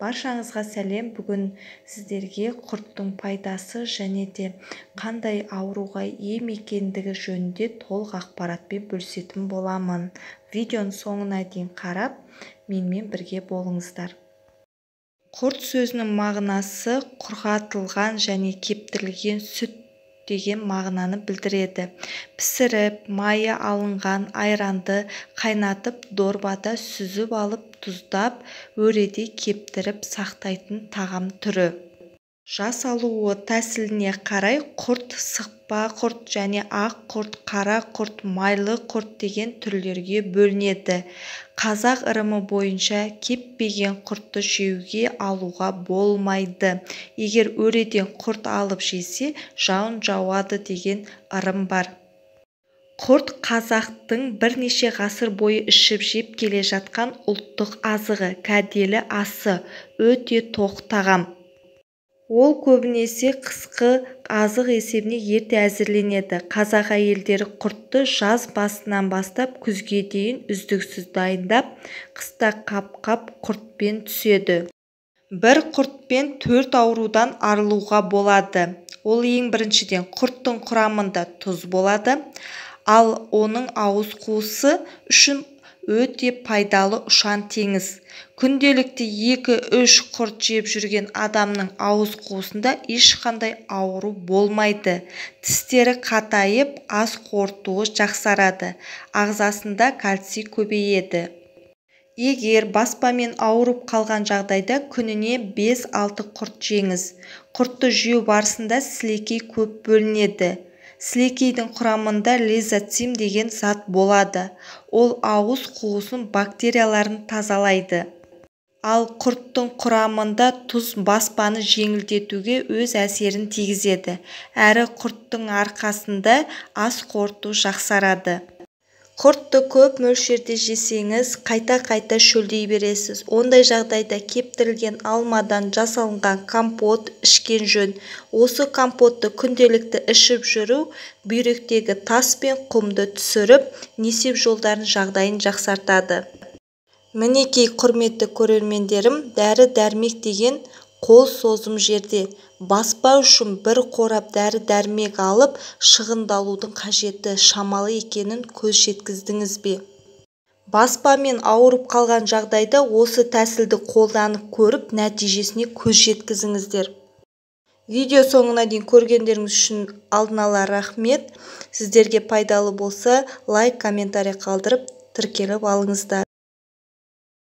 Баршаңызға сәлем. Бүгін сіздерге құрттың пайдасы және де қандай ауруға ем екендігі жөнінде толық ақпаратпен бөлісетін боламын. Видеоның соңына дейін қарап, менімен бірге болыңыздар. Құрт сөзінің мағынасы құрғатылған және кептірілген сүт деген мағынаны білдіреді. Пісіріп, майы алынған айранды қайнатып, дорбада сүзіп алып, тұздап, өреде кептіріп сақтайтын тағам түрі. Жасалуы тәсіліне қарай құрт сықпа құрт және ақ құрт, қара құрт, майлы құрт деген түрлерге бөлінеді. Қазақ ырымы бойынша кеппеген құртты жеуге алуға болмайды. Егер өреден құрт алып жесе, жауын жауады деген ырым бар. Құрт қазақтың бірнеше ғасыр бойы ішіп-жеп келе жатқан ұлттық азығы, кәделі асы, өте тоқ тағам. Ол көбінесе қысқы азық есебінде ерте әзірленеді. Қазақ әйелдері құртты жаз басынан бастап күзге дейін үздіксіз дайындап, қыста қап-қап құртпен түседі. Бір құртпен 4 аурудан арылуға болады. Ол ең біріншіден құрттың құрамында тұз болады, ал оның ауыз қуысы үшін өте пайдалы ұшан теңіз. Күнделікті 2-3 құрт жеп жүрген адамның ауыз қуысында ешқандай ауру болмайды. Тістері қатайып, ас қорытуы жақсарады, ағзасында кальций көбейеді. Егер баспамен ауырып қалған жағдайда күніне 5-6 құрт жеңіз. Құртты жеу барысында сілекей көп бөлінеді. Сілекейдің құрамында лизоцим деген зат болады. Ол ауыз қуысының бактерияларын тазалайды. Ал құрттың құрамында тұз баспаны жеңілдетуге өз әсерін тигізеді. Әрі құрттың арқасында ас қорыту жақсарады. Құртты көп мөлшерде жесеңіз, қайта-қайта шөлдей бересіз. Ондай жағдайда кептірілген алмадан жасалынған компот ішкен жөн. Осы компотты күнделікті ішіп жүру бүйректегі тас пен құмды түсіріп, несеп жолдарының жағдайын жақсартады. Мінекей, құрметті көрермендерім, дәрі-дәрмек деген қол созым жерде. Баспа үшін бір қорап дәрі-дәрмек алып, шығындалудың қажеті шамалы екенін көз жеткіздіңіз бе? Баспамен ауырып қалған жағдайда осы тәсілді қолданып көріп, нәтижесіне көз жеткізіңіздер. Видео соңына дейін көргендеріңіз үшін алдын ала рахмет. Сіздерге пайдалы болса, лайк, комментарий қалдырып, тіркеліп алыңыздар.